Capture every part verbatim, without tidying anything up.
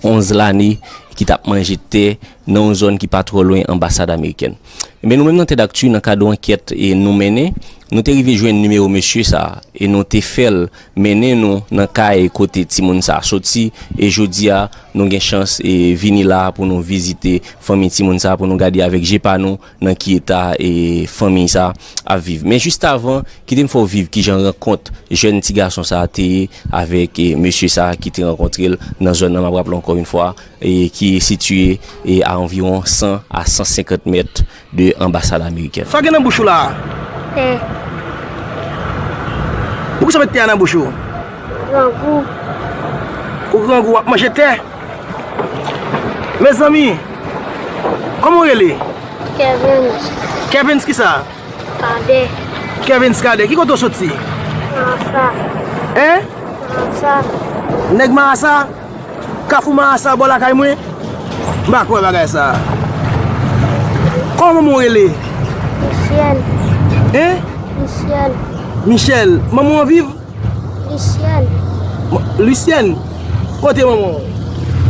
onz lane ki t ap manje tè nan yon zòn ki pa twò lwen anbasad amerikèn. Men nou menm nan Tèdakti, nan kad yon ankèt e nou mennen, nou te rive jwenn nimewo mesye sa a e nou te fè l mennen nou nan kay kote timoun sa a soti. E jodi a, nou gen chans e vini la a pou nou vizite fanmi timoun sa a, pou nou gade avèk je pa nou nan ki eta e fanmi sa a ap viv. Men jis avan, kite m fè w viv kijan rankont jèn ti gason sa a te ye avèk e mesye sa a ki te rankontre l nan zòn nan. M ap raple ankò yon fwa, e ki sitiye e a anviwon san a san senkant mèt de anbasad amerikèn. Sa w gen nan bouch ou la a? Tè. Poukisa w met tè a nan bouch ou? Grangou. Ou grangou, w ap manje tè? Mezanmi, kòman w rele? Kevens. Kevens kisa? Kadè. Kevens Kadè. Ki kote w soti? Marasa. Hein? Marasa. Nèg Marasa? Kafou Marasa bò lakay mwen? M pa kwè bagay sa. Kòman manman w rele? Michel. Hein? Michel. Michel. Manman w viv? Lucienne. Mo- Lucienne, kote manman w?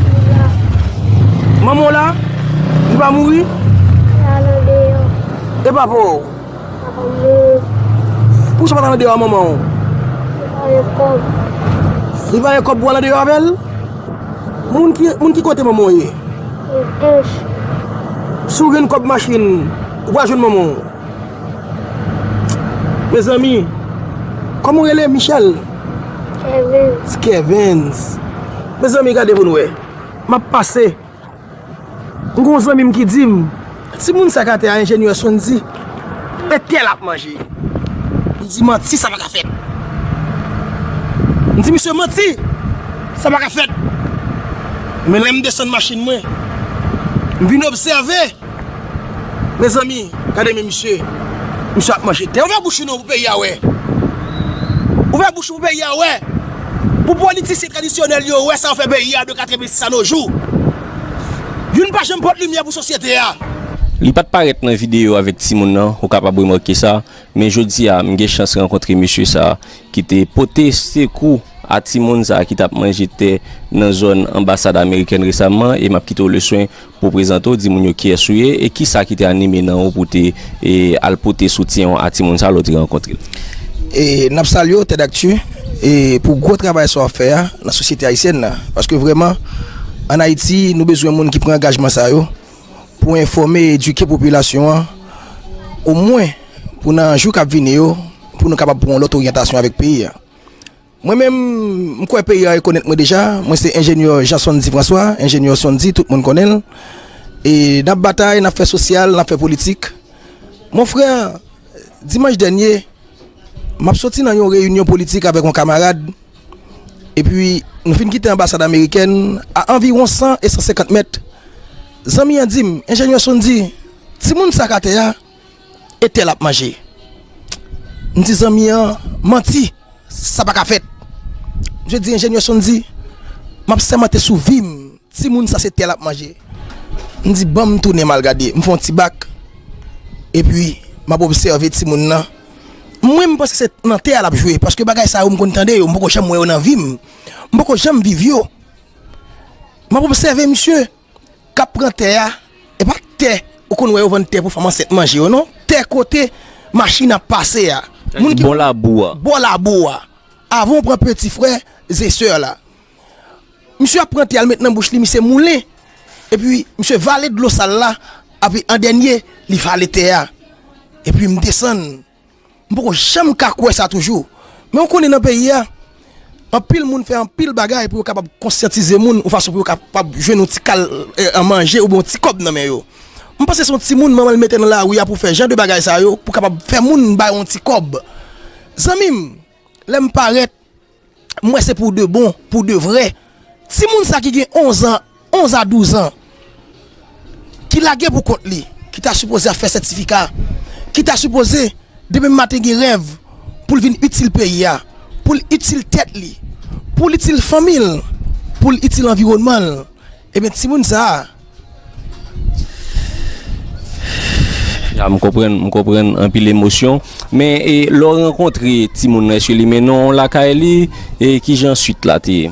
Li la. Manman w la? Li pa mouri? Li al andeyò. E papa w? Papa m mouri. Poukisa w pa t al andeyò a manman w? Li pa gen kòb. Li pa gen kòb pou w al andeyò avè l? Moun ki, moun ki kote manman w ye? Li dèch. Si w gen kòb machin, ou pral jwenn manman w. Mezanmi, kòman w rele, Michel? Kevens. Kevens. Mezanmi, gade pou n wè. M ap pase. M gen yon zanmi m ki di m, timoun sa k atè a, enjenyè Sondy, e tè l ap manje. M di, manti, sa pa ka fèt. M di, misye, manti, sa pa ka fèt. Men lè m desann machin mwen, m vin obsève. Mezanmi, gade men misye. Misye ap manje tè. Ouvè bouch ou non pou peyi a wè. Ouvè bouch ou pou peyi a wè. Pou politisyen tradisyonèl yo wè sa yo fè peyi a de katrevensis a no jou. Youn pa janm pot limyè pou sosyete a. Li pa t parèt nan videyo avèk timoun nan, ou kapab remake sa. Men jodi a, m gen chans rankontre mesye sa a ki te pote sekou a timoun sa a ki t ap manje tè nan zòn anbasad amerikèn resaman, e m ap kite w leswen pou w prezante w, di moun yo kiyès ou ye, e kisa ki te anime nan ou pou w te, e, al pote soutyen w a timoun sa a lè w te rankontre l. E n ap salye w, Tèdakti, e pou gwo travay sa w ap fè a nan sosyete ayisyèn nan. Paske vrèman, ann Ayiti, nou bezwen moun ki pran angajman sa yo pou enfòme, edike popilasyon an, omwen pou nan jou k ap vini yo, pou nou kapab pran yon lòt oryantasyon avèk peyi a. Mwen menm, m kwè peyi a rekonèt mwen deja, mwen se enjenyè Jean Sondy François, enjenyè Sondy, tout moun konnen l. E n ap batay, n ap fè sosyal, n ap fè politik. Mon frè, dimanch dènye, m ap soti nan yon reyinyon politik avèk yon kamarad, epi nou fin kite anbasad amerikèn a anviwon san e san senkant mèt. Zanmi an di m, enjenyè Sondy, timoun sa k atè a, e tè l ap manje. M di zanmi an, manti, sa pa ka fèt. Misye di, enjenyè Sondy, m ap sèmante sou vi m, timoun sa se tè l ap manje. M di, ban m tounen m al gade. M fè yon ti bak, epi m ap obsève timoun nan. Mwen, m panse se nan tè a l ap jwe, paske bagay sa yo, m konn tande yo, m poko janm wè yo nan vi m. M poko janm viv yo. M ap obsève misye k ap pran tè a, e pa tè, ou konn wè yo vann tè pou fanm ansent manje yo, non. Tè kote machin ap pase a. Moun ki bò labou a. Bò labou a. Avan w pran peti frè, ze sè la. Misye ap pran tè a, l met nan bouch li, misye moulen. Epi, misye vale dlo sal la, epi an dènye, li vale tè a. Epi m desann. M poko janm ka kwè sa toujou. Men w konnen nan peyi a, anpil moun fè anpil bagay pou yo kapab konsyantize moun, yon fason pou yo kapab jwenn yon ti kal, eh, an manje oubyen yon ti kòb nan men yo. M panse se yon timoun manman l mete nan lari a pou fè jan de bagay sa yo, pou kapab fè moun ba yo yon ti kòb. Zanmi m, lè m parèt, m wè se pou de bon, pou de vrè. Timoun sa ki gen onz an, onz a douz an, ki lage pou kont li, ki ta sipoze ap fè sètifika, ki ta sipoze demen maten gen rèv pou l vin itil peyi a, pou l itil tèt li, pou l itil fanmi l, pou l itil anviwònman l. Ebyen, timoun sa a, Ya, m konprann, m konprann anpil emosyon. Men, e, lè w rankontre timoun nan, èske li mennen w lakay li? E kijan swit la te ye?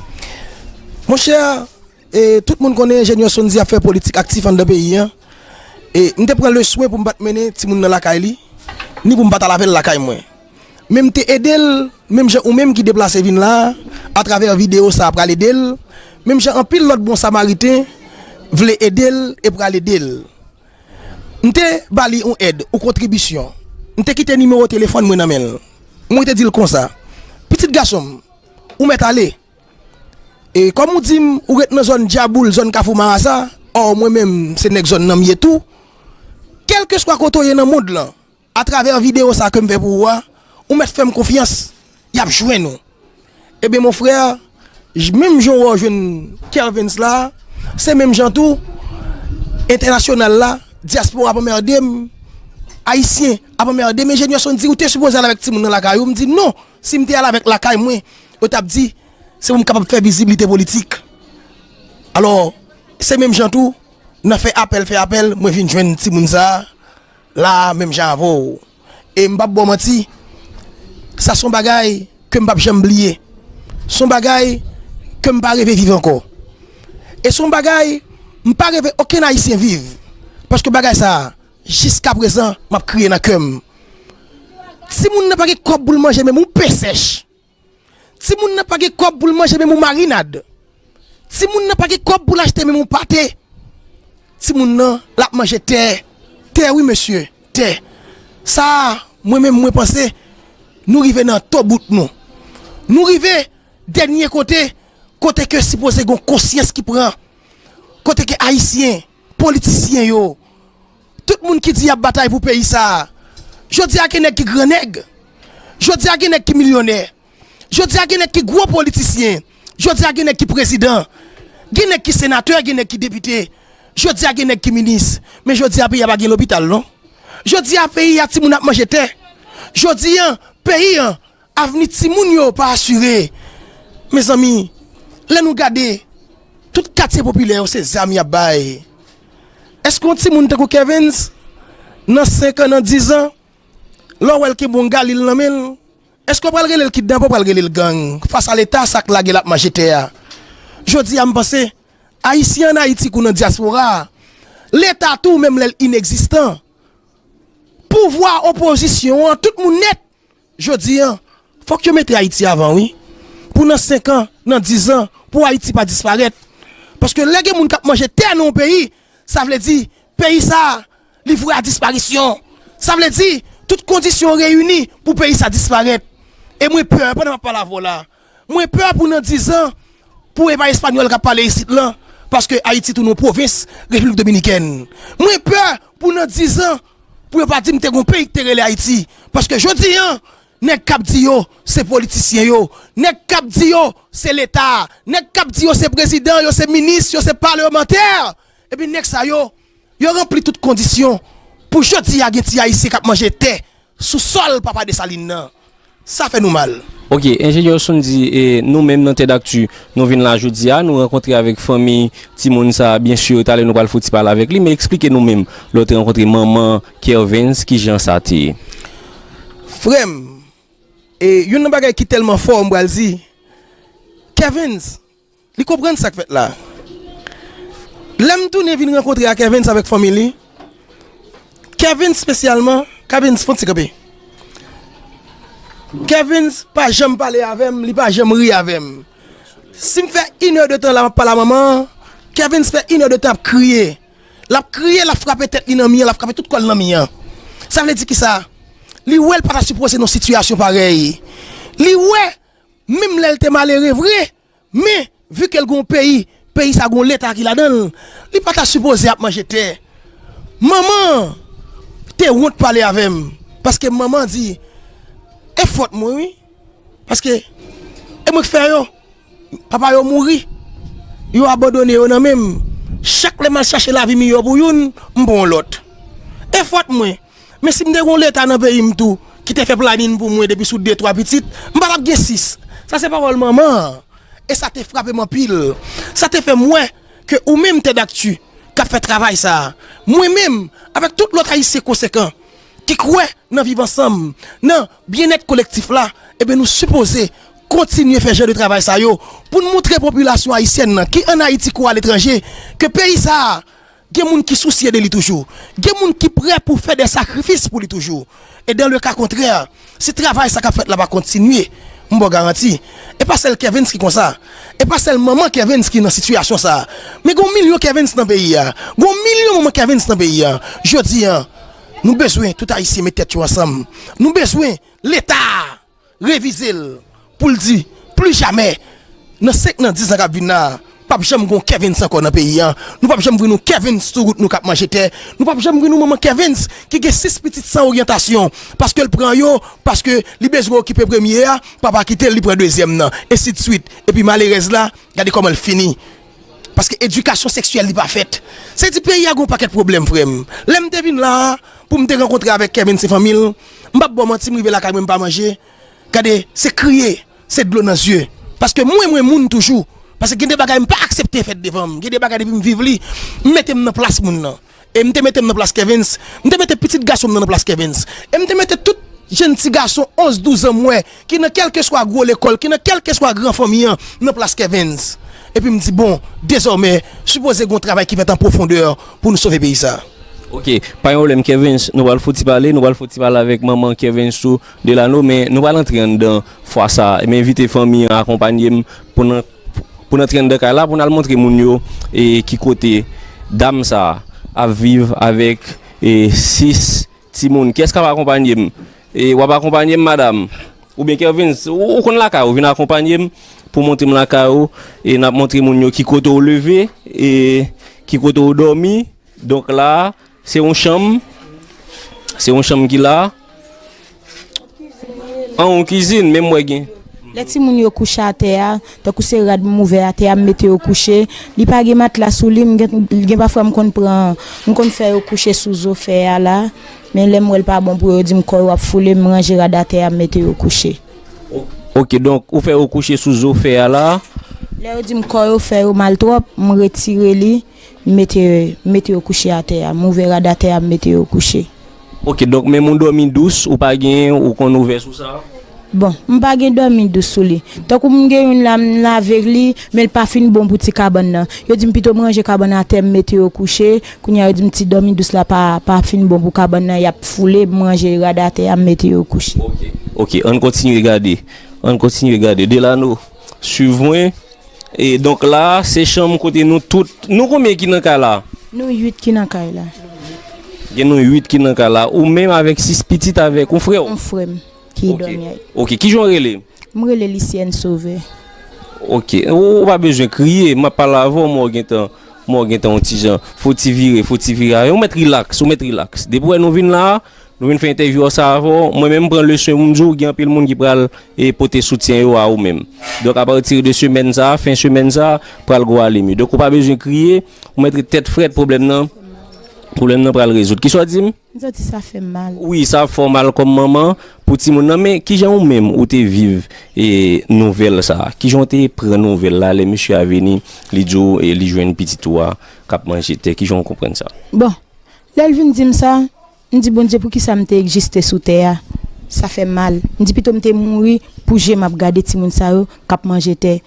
Monchè, e, tout moun konnen Enjenyè Sondy ap fè politik aktif anndan peyi a. E, m te pran le swen pou m pa t mennen timoun nan lakay li, ni pou m pa t al avè l lakay mwen. Men m te ede l, menm jan ou menm ki deplase vin la a, atravè videyo sa a pral ede l, menm jan anpil lòt bon samariten vle ede l e pral ede l. M te ba li yon èd, yon kontribisyon. M te kite nimewo telefòn mwen nan men l. Mwen te di l konsa, "Pitit gason m, ou mèt ale. E kòm ou di m ou ret nan zòn Dyaboul, zòn Kafou Marasa, ò mwen menm se nèg zòn nan m ye tou. Kèlkeswa kote w ye nan mond lan, atravè videyo sa ke m fè pou ou a, ou mèt fè m konfyans, y ap jwenn ou." Ebyen, mon frè, j- menm jan w jwenn Kervens la, se menm jan tou, entènasyonal la, dyaspora ap anmède m, ayisyen ap anmède m. Enjenyè Sondy, ou te sipoze al avèk timoun nan lakay ou. M di non, si m te al avèk lakay mwen, yo t ap di se pou m kapab fè viziblite politik. Alò, se menm jan tou, nan fè apèl, fè apèl, mwen vin jwenn timoun sa a la, menm jan avè w. E m p ap ba w manti, sa se yon bagay ke m p ap janm bliye. Se yon bagay ke m pa reve viv ankò. E se yon bagay m pa reve okenn ayisyen viv. Paske bagay sa a, jiskaprezan, m ap kriye nan kè m. Timoun nan pa gen kòb pou l manje, menm yon pen sèch. Timoun nan pa gen kòb pou l manje menm yon marinad. Timoun nan pa gen kòb pou l achte menm yon pate. Timoun nan, l ap manje tè. Tè wi mesye, tè. Sa a, mwen menm mwen panse, nou rive nan to bout nou. Nou rive dènye kote, kote ke sipoze gen yon konsyans ki pran. Kote ke ayisyen, politisyen yo, tout moun ki di y ap batay pou peyi sa a. Jodi a gen nèg ki gran nèg. Jodi a gen nèg ki milyonè. Jodi a gen nèg ki gwo politisyen. Jodi a gen nèg ki prezidan. Gen nèg ki senatè, gen nèg ki depite. Jodi a gen nèg ki minis. Men jodi a peyi a pa gen lopital non. Jodi a peyi a timoun ap manje tè. Jodi a peyi a avni timoun yo pa asire. Mezanmi, lè nou gade, tout katye popilè yo se zam y ap bay. Èske yon timoun tankou Kervens, nan senk an, nan diz an, lè w wè l kenbe yon galil nan men l, èske w pral rele l kidnapè, w pral rele l gang? Fas a Leta, sa k lage l ap manje tè a. Jodi a, m panse, Ayisyen ann Ayiti kou nan dyaspora a, Leta tou, menm lè l inegzistan, pouvwa, opozisyon an, tout moun nèt, jodi a, fòk yo mete Ayiti avan, wi. Pou nan senk an, nan diz an, pou Ayiti pa disparèt. Paske lè gen moun k ap manje tè nan yon peyi, sa vle di, peyi sa a, li vwe a disparisyon. Sa vle di, tout kondisyon reyini pou peyi sa disparèt. E mwen pè, pandan m ap pale avè w la, mwen pè pou nan diz an, pou e pa espanyòl k ap pale isit lan, paske Ayiti tounen yon pwovens Repiblik Dominikèn. Mwen pè pou nan diz an, pou yo pa di m te gen yon peyi ki te rele Ayiti. Paske jodi a, nèg k ap di yo se politisyen yo, nèg k ap di yo se Leta, nèg k ap di yo se prezidan, yo se minis, yo se palmantè, epi nèg sa yo, yo ranpli tout kondisyon pou jodi a gen ti Ayisyen k ap manje tè sou sòl papa Desalin nan. Sa fè nou mal. Ok, Enjenyè Sondy, e, nou menm nan Tèdaktu, nou vin la jodi a, nou rankontre avèk fanmi timoun sa, byen si, talè nou pral fè yon ti pale avèk li, men eksplike nou menm, lè w te rankontre manman Kervens, kijan sa te ye? Frè m, e, youn nan bagay ki tèlman fò, m pral di, Kervens, li konprann sa k fèt la. Lè m tounen vin rankontre ak Kervens avèk fanmi li, Kervens espesyalman, Kervens, fè yon ti kanpe. Kervens pa janm pale avè m, li pa janm ri avè m. Si m fè inè de tan la, m ap pale a manman an, Kervens fè inè de tan ap kriye. L ap kriye, l ap frape tèt li nan mi an, l ap frape tout kò l nan mi an. Sa vle di kisa? Li wè l pa ta sipoze nan sitiyasyon parèy. Li wè, menm lè l te malere vre, men, vi ke l gen yon peyi, peyi sa gen yon Leta ki ladan l, li pa ta sipoze ap manje tè. Manman an te wont pale avè m, paske manman an di, e fòt mwen wi, paske e mwen k fè yo, papa yo mouri, yo abandone yo nan men m, chak lè m al chache lavi miyò pou youn, m pran yon lòt. E fòt mwen, men si m te gen yon Leta nan peyi m tou, ki te fè planning pou mwen depi sou de twa pitit, m pa t ap gen sis. Sa se pawòl manman an. E sa te frape m anpil. Sa te fè m wè ke ou menm Tèdaktu k ap fè travay sa a, mwen menm, avèk tout lòt Ayisyen konsekan ki kwè nan viv ansanm, nan byennèt kolektif la, ebyen nou sipoze kontinye fè jan de travay sa yo, pou n montre popilasyon ayisyèn nan, ki ann Ayiti kou aletranje, ke peyi sa a, gen moun ki sousye de li toujou. Gen moun ki prè pou fè de sakrifis pou li toujou. E dans le cas contraire, si travay sa k ap fèt la pa kontinye, m ba w garanti, e pa sèl Kervens ki konsa. E pa sèl manman Kervens ki nan sitiyasyon sa a. Men gen yon milyon Kervens nan peyi a. Gen yon milyon manman Kervens nan peyi a. Jodi a, nou bezwen tout Ayisyen met tèt yo ansanm. Nou bezwen Leta revize l pou l di, pli jamè, nan senk nan dis an k ap vin la, p ap janm gen yon Kervens ankò nan peyi a. Nou p ap janm vin yon Kervens sou wout nou k ap manje tè. Nou p ap janm vin yon manman Kervens ki gen sis pitit san oryantasyon. Paske l pran yo, paske li bezwen okipe premye a, papa kite l, li pran dezyèm nan. Ensidswit. Epi malerèz la, gade kòman l fini. Paske edikasyon seksyèl li pa fèt. Se di peyi a gen yon pakèt pwoblèm, frè m. Lè m te vin la a, pou m te rankontre avèk Kervens e fanmi l, m p ap ba w manti, m rive lakay mwen, m pa manje. Gade, se kriye, se dlo nan zye. Paske mwen, mwen moun toujou. Paske gen de bagay m pa aksepte fèt devan m. Gen de bagay depi m viv li, m mete m nan plas moun nan. E m te mete m nan plas Kervens, m te mete pitit gason m nan nan plas Kervens. E m te mete tout jèn ti gason onz, douz an m wè, ki nan kèlkeswa gwo lekòl, ki nan kèlkeswa gran fanmi an, nan plas Kervens. Epi m di, bon, dezòmè, sipoze gen yon travay ki fèt an pwofondè pou nou sove peyi sa a. Ok, pa gen pwoblèm, Kervens, nou pral fouti pale, nou pral fouti pale avèk manman Kervens tou, Delano, men nou pral antre anndan fwa sa a. M envite fanmi an akonpanye m pou n, pou n antre anndan kay la, pou n al montre moun yo, e, ki kote dam sa a ap viv avèk, e, sis timoun. Kiyès k ap akonpanye m? E, w ap akonpanye m, madanm? Oubyen Kervens, ou, ou konn lakay ou, vin akonpanye m pou montre m lakay ou, e n ap montre moun yo ki kote w leve, e ki kote w dòmi. Donk la, se yon chanm, se yon chanm ki la. An, yon kizin, men m wè gen. Lè timoun yo kouche atè a, tankou se rad m ouvè atè a, m mete yo kouche. Li pa gen matla sou li, m gen, gen pafwa m konn pran, m konn fè yo kouche sou zo fè a la. Men lè m wè l pa bon pou yo, yo di m kò yo ap foule, m ranje rad atè a, m mete yo kouche. O-, ok, donk, ou fè yo kouche sou zo fè a la? Lè yo di m kò yo fè yo mal twòp, m retire li, m mete, m mete yo kouche atè a, m ouvè rad atè a, m mete yo kouche. Ok, donk, menm ou dòmi dous, ou pa gen, ou konn ouvè sou sa? Bon, m pa gen dòmi dous sou li. Tankou m gen youn la, m lave li, men l pa fin bon pou ti kabann nan. Yo di m pito m ranje kabann atè, m mete yo kouche. Kounye a, yo di m ti dòmi dous la pa, pa fin bon pou kabann nan, y ap foule, m ranje rad atè a, m mete yo kouche. Ok, ok, ann kontinye gade. Ann kontinye gade. Delano, swiv mwen. E donk la, se chanm kote nou tout. Nou konbyen ki nan kay la? Nou uit ki nan kay la. Gen nou uit ki nan kay la. Ou menm avèk sis pitit avèk yon frè w? Yon frè m ki dòmi a. Ok. Kijan w rele? M rele Lisyèn Sovè. Ok. Ou, ou pa bezwen kriye. M ap pale avè w, men w gentan, men w gentan yon ti jan. Fò w ti vire, fò w ti vire. Ou mèt rilaks, ou mèt rilaks. Depi w wè nou vin la, nou vin fè entèvyou sa avè w. Mwen menm, m pran leson, m di w, gen anpil moun ki pral, e, pote soutyen yo a ou menm. Donk, apati de semèn sa, fen semèn sa, pral gwo ale mye. Donk, ou pa bezwen kriye, ou mèt ret tèt frèt, pwoblèm nan, pwoblèm nan pral rezoud. Kisa w di m? M santi sa fè m mal. Wi, sa ap fè w mal kòm manman pou timoun nan, men kijan ou menm ou te viv, e, nouvèl sa a? Kijan w te pran nouvèl la lè mesye a vini, li di w, e, li jwenn pitit ou a k ap manje tè? Kijan w konprann sa? Bon, lè l vin di m sa, m di, Bondye, poukisa m te egziste sou tè a? Sa fè m mal. M di, pito m te mouri pou je m ap gade timoun sa yo k ap manje tè.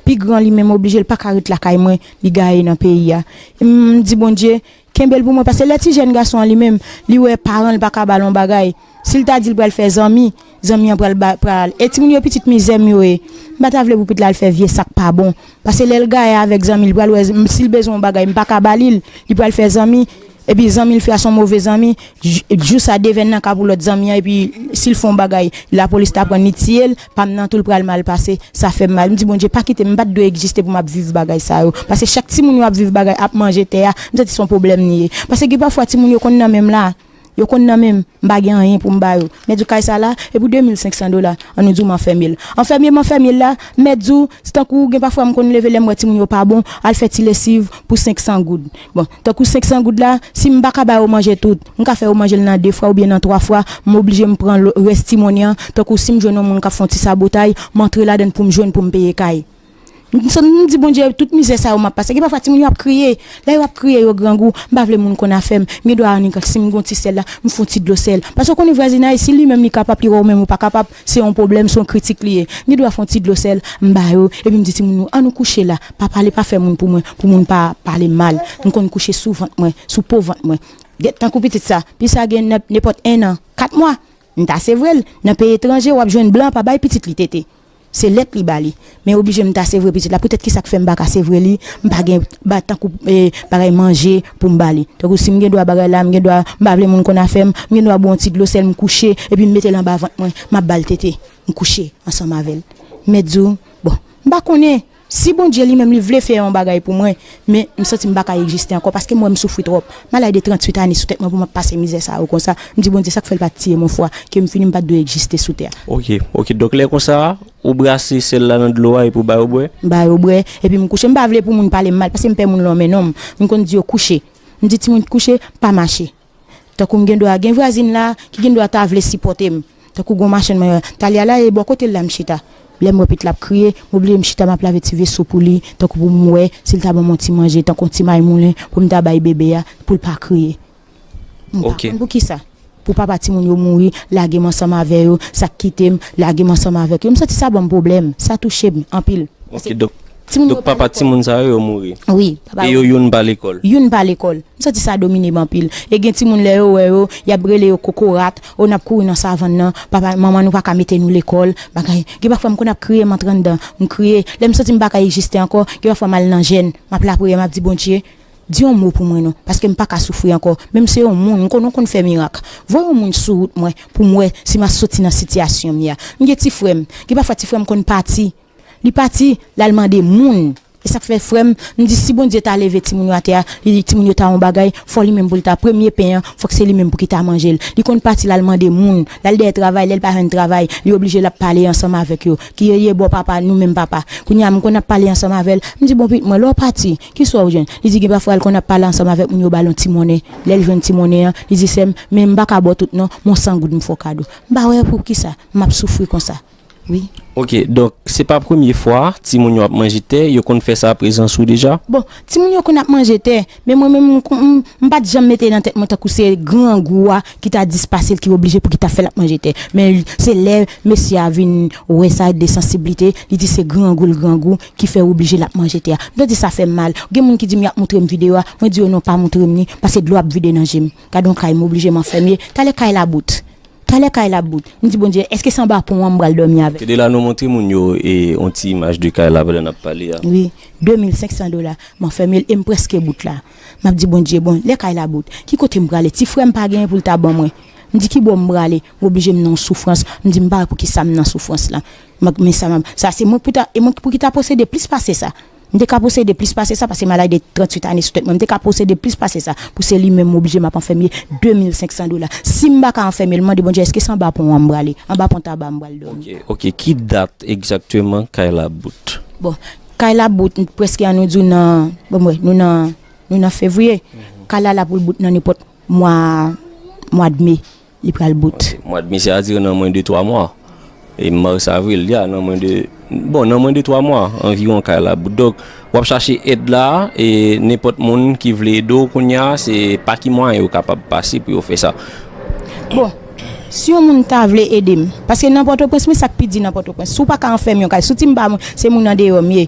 Pi gran li menm oblije, l pa ka ret lakay mwen, li gaye nan peyi a. M di, Bondye, kenbe l pou mwen, paske lè ti jèn gason an li menm, li wè paran l pa ka ba l yon bagay, si l ta di l pral fè zanmi, zanmi an pral ba, pral. E timoun yo pitit mizè m yo ye. M pa ta vle pou pitit la al fè vye sa k pa bon. Paske lè l gaye avèk zanmi, li pral wè, m, si l bezwen yon bagay, m pa ka ba li l, li pral fè zanmi. Epi zanmi l fè a se yon move zanmi. Jou, jou sa devèn nan ka pou lòt zanmi an, epi si l fè yon bagay, lapolis ta pran l, li tiye l, pa m nan tou l pral mal pase, sa fè m mal. M di, Bondye, pa kite m, m pa t dwe egziste pou m ap viv bagay sa yo. Paske chak timoun yo ap viv bagay, ap manje tè a, m santi se yon pwoblèm li ye. Paske gen pafwa timoun yo konn nan men m la, yo konn nan men m, m pa gen anyen pou m ba yo. Men di w kay sa la, e pou de mil senk san dola, ann nou di w m anfème l. Anfème m anfème l la, mèt di w, se tankou gen pafwa m konn leve lè m wè timoun yo pa bon, al fè ti lesiv pou senk san goud. Bon, tankou senk san goud la, si m pa ka ba yo manje tout, m ka fè yo manje l nan de fwa oubyen nan twa fwa, m oblije m pran lo-, rès ti monnen an, tankou si m jwenn yon moun k ap fè yon ti sabotay, m antre ladan l pou m jwenn pou m peye kay. M di Bondye, tout mizè sa yo m ap pase. Gen pafwa timoun yo ap kriye. Lè yo ap kriye, yo grangou. M pa vle moun konn afè m. M gen dwa annik, si m gen yon ti sèl la, m fè yon ti dlo sèl. Paske w konnen vwazinay, si li menm li kapab, li wè w menm ou pa kapab, se yon pwoblèm, se yon kritik li ye. M gen dwa fè yon ti dlo sèl, m ba yo, epi m di timoun yo, ann nou kouche la. Pa pale, pa fè moun pou mwen, pou moun pa pale m mal. M konn kouche sou vant mwen, sou po vant mwen. Gen, tankou pitit sa, pitit sa gen nenpòt en an, kat mwa. M ta sevre l. Nan peyi etranje, w ap jwenn blan pa bay pitit li tete. Se lèt li ba li. Men oblije m ta sevre pitit la. Poutèt kisa k fè m pa ka sevre li? M pa gen ba tankou, eh, bagay manje pou m ba li. Tankou si m gen dwa bagay la, m gen dwa, m pa vle moun konn afè m, m gen dwa bwè yon ti dlo sèl, m kouche, epi m mete l anba vant mwen, m ap ba l tete. M kouche ansanm avè l. M mèt di w, bon, m pa konnen. Si Bondye li menm li vle fè yon bagay pou mwen, men m santi m pa ka egziste ankò paske m wè m soufri twòp. M al ay de tranntuit ane sou tèt mwen pou m ap pase mizè sa yo konsa. M di Bondye sa k fè l pa t tiye m yon fwa, ke m fini m pa t dwe egziste sou tè a. Ok, ok. Donk lè konsa, ou brase sèl la nan dlo a epi ou ba yo bwè? M ba yo bwè, epi m kouche. M pa vle pou moun pale m mal paske m pè moun lonmen non m. M konn di yo kouche. M di timoun kouche, pa mache. Tankou m gen dwa gen vwazin la ki gen dwa ta vle sipòte m. Tankou gon machann mwen, Talya la e bò kote l la m chita. Lè m wè pitit la ap kriye, m oblije m chita m ap lave ti veso pou li, tankou pou m wè si l ta ban m yon ti manje, tankou yon ti may moulen pou m ta bay bebe a, pou l pa kriye. M pa konn poukisa. Pou papa timoun yo mouri, lage m ansanm avè yo, sa k kite m, lage m ansanm avèk yo. M santi sa ban m pwoblèm, sa touche m anpil. Ok, donk, donk papa timoun sa yo, yo mouri? Wi, papa yo. E yo youn pa lekòl? Youn pa lekòl. M santi sa domine m anpil. E gen timoun lè yo wè yo, y ap rele yo kokorat, o n ap kouri nan savann nan, papa, manman nou pa ka mete nou lekòl, bagay. Gen pafwa m konn ap kriye, m antre anndan, m kriye. Lè m santi m pa ka egziste ankò, gen pafwa m al nan jèn, m ap lapriyè, m ap di Bondye, di yon mo pou mwen non, paske m pa ka soufri ankò. Menm se yon moun, m konn, nou konn fè mirak. Voye yon moun sou wout mwen pou m wè si m ap soti nan sitiyasyon m ye a. M gen ti frè m, gen pafwa ti frè m konn pati. Li pati, l al mande moun. E sa k fè frè m, m di si Bondye ta leve timoun yo atè a, li di timoun yo ta yon bagay, fò li menm pou l ta premye pen an, fòk se li menm pou ki ta manje l. Li konn pati l al mande moun, l al dèyè travay, lè l pa jwenn travay, li oblije l ap pale ansanm avèk yo. Ki ye bò papa, nou menm papa. Kounye a m konn ap pale ansanm avè l, m di bon pitit mwen, lè w pati, ki swa w jwenn? Li di gen pafwa l konn ap pale ansanm avèk moun yo ba l yon ti monnen. Lè l jwenn ti monnen an, li di sè m, men m pa ka ba w tout non, men yon san goud m fè w kado. M pa wè poukisa m ap soufri konsa. Wi. Ok, donk se pa premye fwa timoun yo ap manje tè, yo konn fè sa prezans ou deja? Bon, timoun yo konn ap manje tè, men mwen menm m, m, m pa t janm mete nan tèt mwen tankou se grangou a ki ta dispase l ki oblije pou ki ta fè l ap manje tè. Men se lè mesye a vin wè sa de sansiblite, li di se grangou l grangou ki fè oblije l ap manje tè a. M tande sa fè m mal. Gen moun ki di m y ap moutre m videyo a, mwen di yo non pa moutre m li, paske dlo ap vide nan je m. Gade yon kay m oblije m anfèm ye. Talè kay la bout. Talè kay la bout. M di Bondye, èske se anba pon an m pral dòmi avè l? Kede la nou montre moun yo e, yon ti imaj de kay la pandan n ap pale a. Wi, de mil senk san dola. M anfèm ye l e m prèske bout la. M ap di Bondye, bon, lè kay la bout, ki kote m prale? Ti frè m pa genyen pou l ta ban mwen. M di ki bò m prale? M oblije m nan yon soufrans. M di m pa wè poukisa m nan soufrans la. M ap, men sa m ap, sa se mwen pou ta, e mwen pou ki ta posede plis pase sa. M te ka posede plis pase sa, paske m al ay de tranntuit ane sou tèt mwen. M te ka posede plis pase sa, pou se li menm m oblije m ap anfèm ye de mil senk san dola. Si m pa ka anfèm ye l, mande Bondye, èske se anba pon an m prale? Anba pon taba m pral dòmi. Ok, ok. Ki dat egzakteman kay la bout? Bon, kay la bout, prèske an nou di w nan, bon, mwen, nou nan, nou nan fevriye. Kay la la pou l bout nan nenpòt mwa, mwa de me. Li pral bout. Ok, mwa de me, se a dire nan mwen de twa mwa. E mas, avril, ya, nan mwen de, bon, nan mwen de twa mwa, anviwon kay la bout. Donk, w ap chache èd la, e nenpòt moun ki vle ede w kounye a, se pa ki mwayen yo kapab pase pou yo fè sa? Bon, si yon moun ta vle ede m, paske nan Pòtoprens, men sa k pi di nan Pòtoprens, si w pa ka anfèm yon kay, si w di m pa moun, se moun andeyò m ye,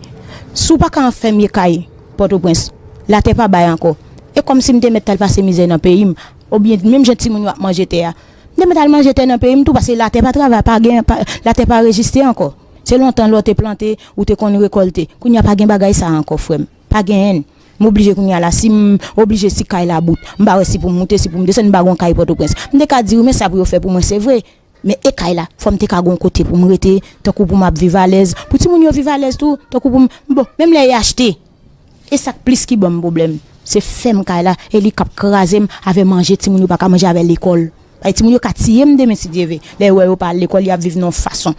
si w pa ka anfèm yon kay Pòtoprens, latè pa bay ankò. E kòmsi m te mèt t al pase mizè nan peyi m, oubyen menm jan timoun yo ap manje tè a. M te mèt al manje tè nan peyi m tou, paske latè pa travay, pa gen, pa, latè pa rejistre ankò. Se lontan lè w te plante, ou te konn rekòlte. Kounye a pa gen bagay sa a ankò, frè m. Pa genyen. M oblije kounye a la, si m oblije, si kay la bout, m pa wè si pou m moute, si pou m desann, m pa gen yon kay Pòtoprens. M te ka di wi, men sa pou yo fè pou mwen, se vre. Men e kay la, fò m te ka gen yon kote pou m rete, tankou pou m ap viv alèz, pou timoun yo viv alèz tou, tankou pou m, bon, menm lè e achte. E sa k plis ki ban m pwoblèm, se fèm kay la, e li k ap kraze m avè manje timoun yo pa ka manje avè lekòl. Ay, timoun yo ka tiye m demen si Dye ve. Lè yo wè yo pa al lekòl, y ap viv nan yon fason.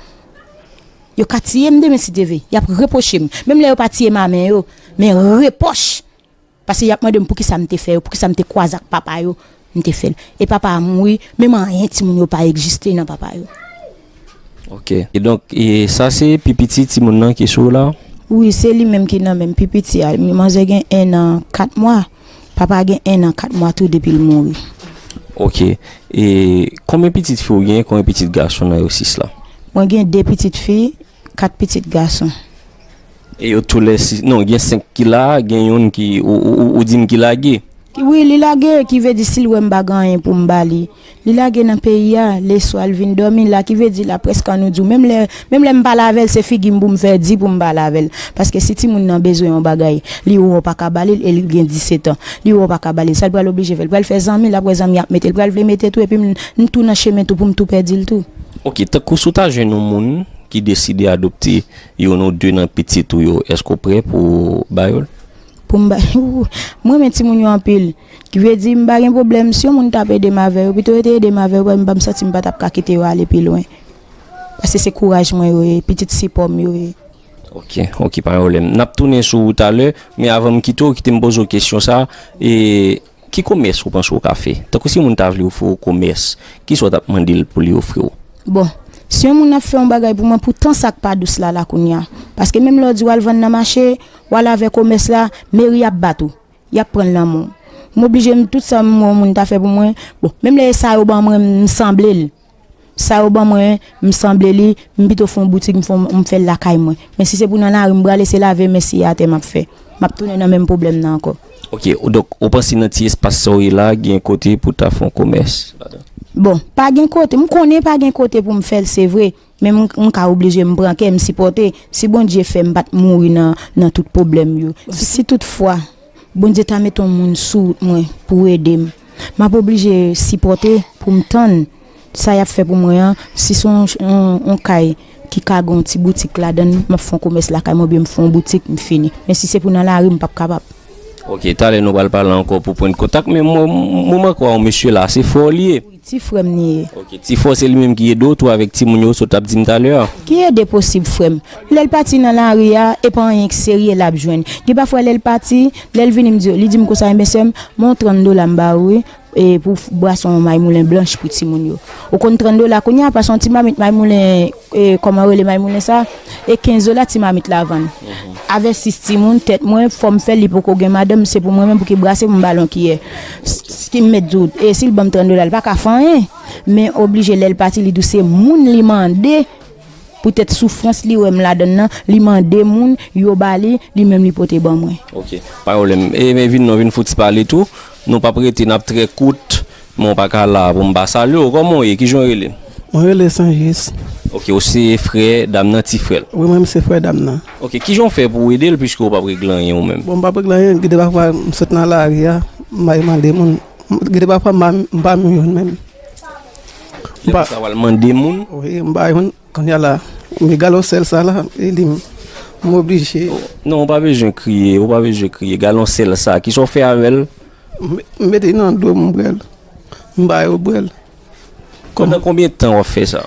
Yo ka tiye m demen si Dye ve. Y ap repwoche m. Menm lè yo pa tiye m a men yo, men repwòch. Paske y ap mande m poukisa m te fè yo, poukisa m te kwaze ak papa yo, m te fè l. E papa a mouri, menm anyen timoun yo pa egziste nan papa yo. Ok. E donk, e sa se pi piti timoun nan ki sou w la? Wi, se li menm ki nan men m, pi piti a. Manzè gen en an kat mwa, papa gen en an kat mwa tou depi l mouri. Ok. E konbyen pitit fi w gen, konbyen pitit gason nan yo sis la? Mwen gen de pitit fi, kat pitit gason. E yo tou lè sis, non, gen senk ki la, gen youn ki, ou, ou, ou, ou di m ki lage. Wi, li lage, ki vle di si l wè m pa gen anyen pou m ba li. Li lage nan peyi a, leswa l vin dòmi la, ki vle di la prèske an nou di w. Menm lè, menm lè m pale avè l, se figi m pou m fè di pou m pale avè l. Paske si timoun nan bezwen yon bagay, li wè w pa ka ba li l e li gen disèt an. Li wè w pa ka ba li l, sa l pral oblije fè? L pral fè zanmi, l ap wè zanmi ap mete l, pral vle mete tou, epi m, m tou nan chemen tou pou m tou pèdi l tou. Ok, tankou si w ta jwenn yon moun ki deside adopte youn ou de nan pitit ou yo, èske w prè pou w ba yo l? Pou m ba, m renmen timoun yo anpil. Ki vle di, m pa gen pwoblèm. Si yon moun t ap ede m avè yo, pito yo te ede m avè yo, m pa m santi m pa t ap ka kite yo ale pi lwen. Paske se kouraj mwen yo ye, pitit sipò m yo ye. Ok, ok, pa gen pwoblèm. N ap tounen sou ou talè, men avan m kite w, kite m poze w kesyon sa. E ki komès ou panse w ka fè? Tankou si moun ta vle ofri w komès, kisa w t ap mande l pou li ofri w? Bon, si yon moun ap fè yon bagay pou mwen, pou tan sa k pa dous la, la kounye a. Paske menm lè w di w al vann nan mache, w al avè komès la, meri ap bat ou. Y ap pran l nan men w. M oblije, m, tout sa m wè yon moun ta fè pou mwen, bon, menm lè e sa yo ban mwen, m sanble l. Sa yo ban mwen, m sanble li, m pito fè yon boutik, m fè yon, m fè l lakay mwen. Men si se pou nan lari, m prale, se lave men siye atè m ap fè. M ap tounen nan menm pwoblèm nan ankò. Ok, ou, donk, ou panse nan ti espas sa w ye la, gen kote pou ta fè yon komès ladan? Bon, pa gen kote, m konnen pa gen kote pou m fè l, se vre. Men m, m ka oblije, m pran kè, m sipòte. Si Bondye fè m pa t mouri nan, nan tout pwoblèm yo. Si, si toutfwa, Bondye ta mete yon moun sou wout mwen pou ede m, m ap oblije sipòte pou m tann sa y ap fè pou mwen an. Si se yon, yon, yon kay ki ka gen yon ti boutik ladan l, m ap fè yon komès lakay mwen oubyen m fè yon boutik, m fini. Men si se pou nan lari, m p ap kapab. Ok, talè nou pral pale ankò pou pran kontak, men mwen, m, m, m kwè yon mesye la, se frè w li ye? Wi, ti frè m li ye. Ok, ti frè w se li menm ki ede w tou avèk timoun yo, sa w t ap di m talè a? Ki ede posib, frè m. Lè l pati nan lari a, e pa anyen k serye l ap jwenn. Gen pafwa lè l pati, lè l vini m di, li di m konsa, enben sè m, men yon trant dola m ba ou wi, e pou bwason maymoulen blanch pou timoun yo. Ou konn trant dola kounye a, pase yon ti mamit maymoulen, e, kòman yo rele maymoulen sa? E kenz dola ti mamit la vann. Avè sis timoun, tèt mwen, fò m fè l, li poko gen madanm, se pou mwen menm pou ki brase pou m ba l yon kiyè. S-, s-, ki m mèt di w, e si l ban m trant dola, l pa ka fè anyen. Men oblije lè l pati, li di w se moun li mande. Poutèt soufrans li wè m ladann nan, li mande moun, yo ba li, li menm li pote ban mwen. Ok, pa pwoblèm. E men vin non, vin fouti pale tou. Nou p ap rete, n ap trè kout. Men w pa ka la pou m pa salye w. Kòman w ye? Kijan w rele? Mwen rele Sanjis. Ok, ou se frè dam nan, ti frè l? Wi, mwen menm se frè dam nan. Ok, kijan w fè pou w ede l piske w p ap regle anyen ou menm? Bon, m p ap regle anyen, gen de pafwa m sot nan lari a, m bay mande moun. Gen de pafwa m pa, m pa menm jwenn menm. Lè w sa w al mande moun? Wi, m pa jwenn. Kounye a la, men galon sèl sa la, e li m, m oblije. Non, ou pa bezwen kriye, ou pa bezwen kriye. Galon sèl sa, kisa w fè avè l? M, m mete nan dlo m, m bwè l. M ba yo bwè l. Pandan konbyen tan w ap fè sa?